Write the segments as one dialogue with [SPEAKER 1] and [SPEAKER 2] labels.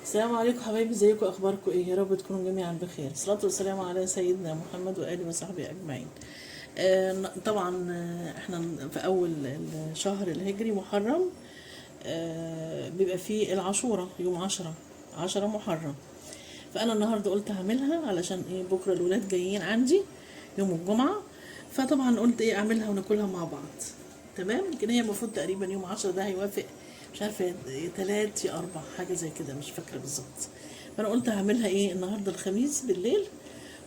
[SPEAKER 1] السلام عليكم حبايبي، ازيكم؟ اخباركم ايه؟ يا رب تكونوا جميعا بخير. الصلاة والسلام على سيدنا محمد واله وصحبه اجمعين. طبعا، احنا في اول الشهر الهجري محرم، بيبقى فيه العاشوره يوم 10 محرم. فانا النهارده قلت هعملها علشان ايه؟ بكره الولاد جايين عندي يوم الجمعة، فطبعا قلت ايه، اعملها وناكلها مع بعض. تمام. لكن هي المفروض تقريبا يوم 10 ده هيوافق، مش عارفه 3 يا 4، حاجة زي كده، مش فاكره بالظبط. فانا قلت هعملها ايه النهارده الخميس بالليل،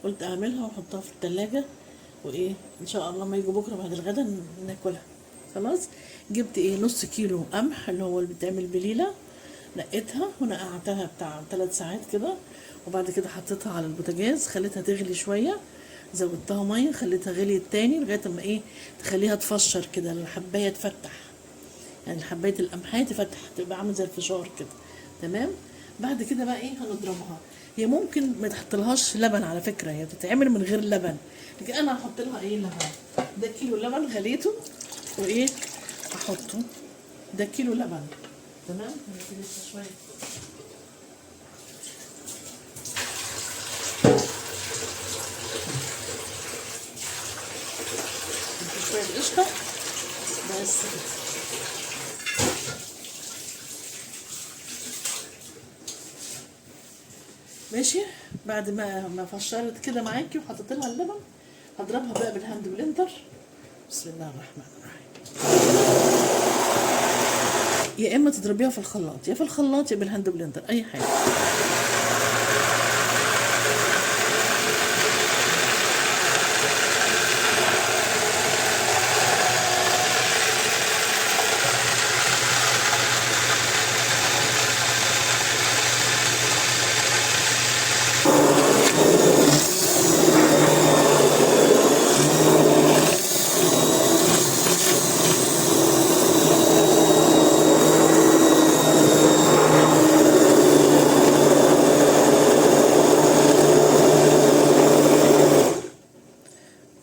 [SPEAKER 1] قلت اعملها واحطها في التلاجة، وايه ان شاء الله ما يجوا بكره بعد الغدا ناكلها. خلاص، جبت ايه نص كيلو قمح اللي هو اللي بيتعمل بليلة، نقيتها ونقعتها بتاع 3 ساعات كده، وبعد كده حطيتها على البوتاجاز، خليتها تغلي شوية، زودتها مية، خليتها غليت تاني لغاية اما ايه تخليها تفشر كده، الحبايه تفتح، يعني حبايه القمحيه تفتح، تبقى عامله زي الفشار كده. تمام. بعد كده بقى ايه هنضربها. هي ممكن ما تحطلهاش لبن على فكرة، هي بتتعمل من غير لبن، لكن انا هحط لها ايه لبن. ده كيلو لبن غليته وايه هحطه، ده كيلو لبن. تمام. لسه شوية. شوية قشطه بس كده. ماشي. بعد ما فشرت كده معاكي وحطيت لها اللبن، هضربها بقى بال hand blender. بسم الله الرحمن الرحيم. يا اما تضربيها في الخلاط، يا في الخلاط يا بال hand blender، اي حاجة.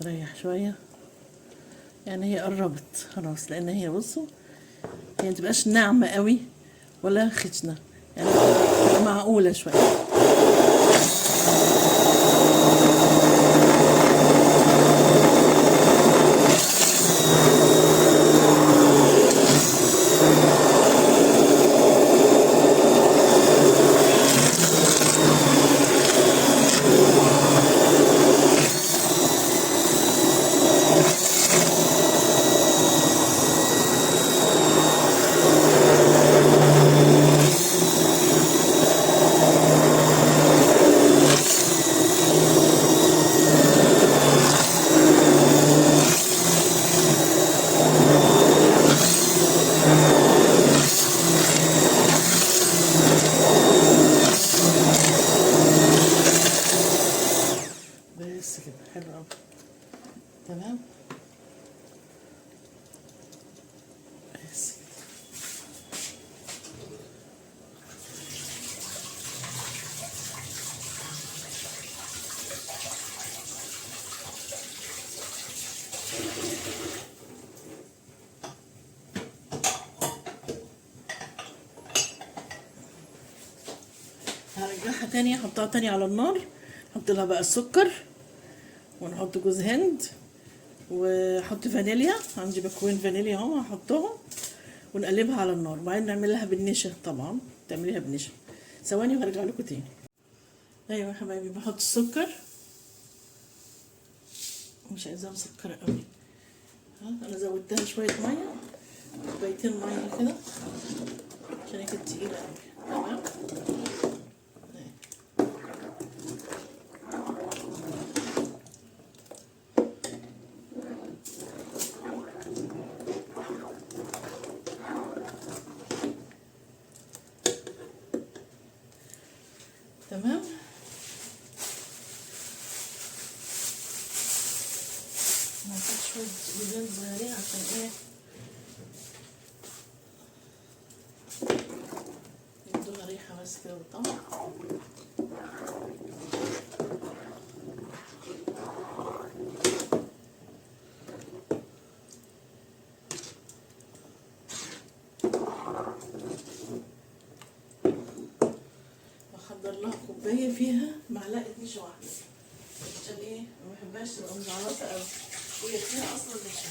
[SPEAKER 1] ريح شوية، يعني هي قربت خلاص، لان هي بصوا هي متبقاش ناعمة قوي ولا خشنه، يعني معقولة شوية. بس كده حلو قوي. تمام. بس كده. هرجعها تاني، احطها تاني على النار، احط لها بقى السكر، ونحط جوز هند، واحط فانيليا، عندي باكوين فانيليا اهو هحطهم، ونقلبها على النار، وبعدين نعملها بالنشا. طبعا تعمليها بالنشا. ثواني وهرجع لكم تاني. ايوه يا حبايبي، بحط السكر، مش عايزاها مسكره قوي. ها انا زودتها شوية مية، كوبايتين مية كده عشان هي كانت تقيلة قوي. تمام. تمام. نحط شوية جوزين صغيرين عشان ايه يدوها ريحة بس كده وطعم. هحضر لها كوباية فيها معلقه نشا واحدة، عشان ايه؟ ما بحبهاش تبقى مزعلطه قوي، وهي فيها اصلا نشا.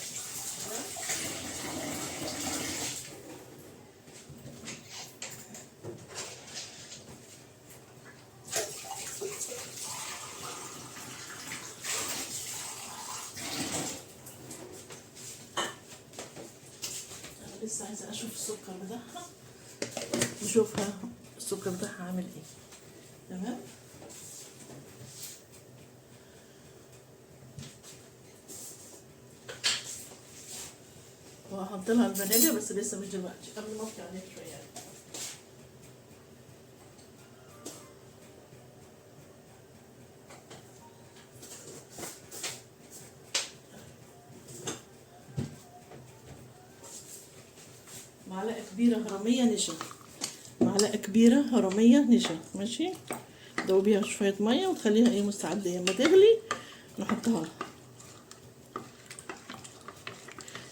[SPEAKER 1] تمام. انا لسه عايزه اشوف السكر بتاعها، نشوفها السكر بتاعها عامل ايه. تمام. وهحط لها الفانيليا بس لسه مش دلوقتي، قبل ما اطفي عليها شوية. معلقه كبيرة هرميه نشا، معلقه كبيرة هرميه نشا، ماشي. دوبيها شوية مية وتخليها ايه مستعدة، لما تغلي نحطها لها،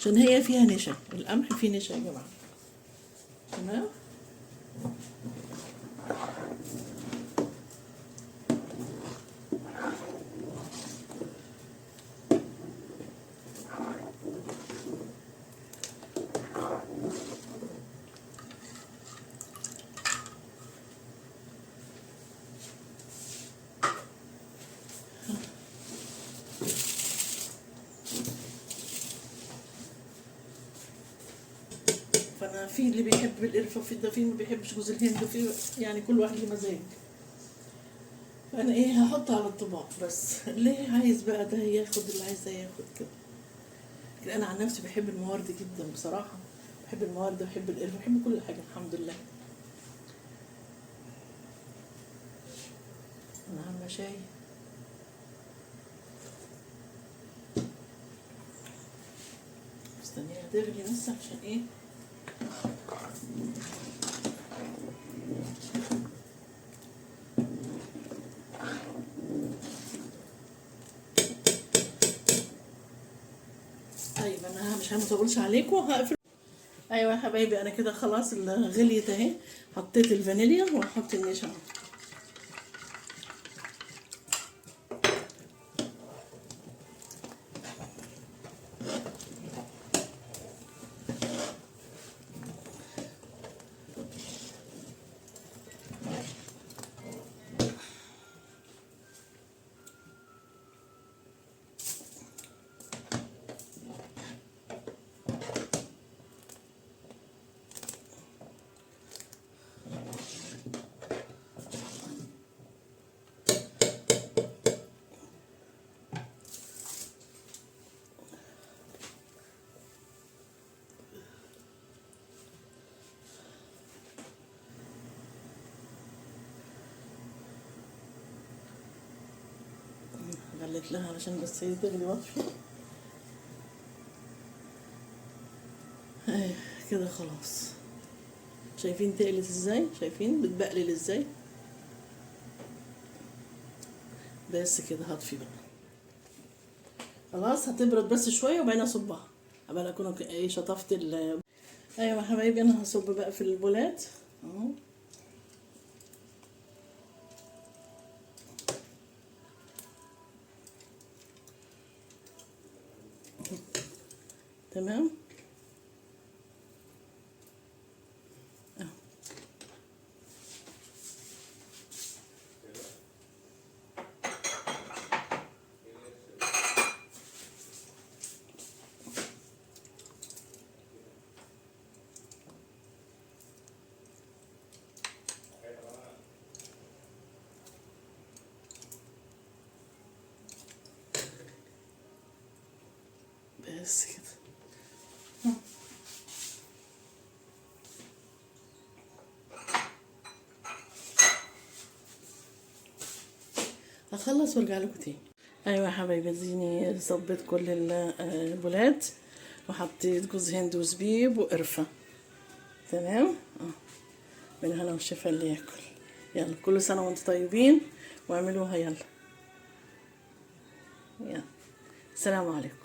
[SPEAKER 1] عشان هي فيها نشا، القمح فيه نشا يا جماعة. تمام. فانا في اللي بيحب القرفه، في ده، في ما بيحبش جوز الهند، في يعني كل واحد له مزاج. فانا ايه هحط على الطباق بس، اللي عايز بقى ده ياخد، اللي عايز ده ياخد كده. لكن انا عن نفسي بحب الموارد جدا بصراحة، بحب الموارد، بحب القرفه، بحب كل حاجة الحمد لله. انا عامله شاي. مستنيها تغلي بس عشان ايه؟ طيب انا مش هطولش عليكم، هقفل. ايوه يا حبايبي انا كده خلاص غليت اهي، حطيت الفانيليا وهحط النشا. غليت لها علشان بس هي تغلي واطفي. ايه كده خلاص. شايفين تقلت ازاي؟ شايفين بتبقلل ازاي؟ بس كده هطفي بقى خلاص. هتبرد بس شوية وبعدين اصبها، قبل اكون ايه شطفت ال. ايوه يا حبايبي انا هصب بقى في البولات اهو. تمام. بس كده. هخلص وارجع لكم تاني. ايوه يا حبايبي اديني صبيت كل البولات وحطيت جوز هند وزبيب وقرفه. تمام. بالهنا والشفا اللي ياكل. يلا كل سنة وانتم طيبين، واعملوها. يلا يلا، السلام عليكم.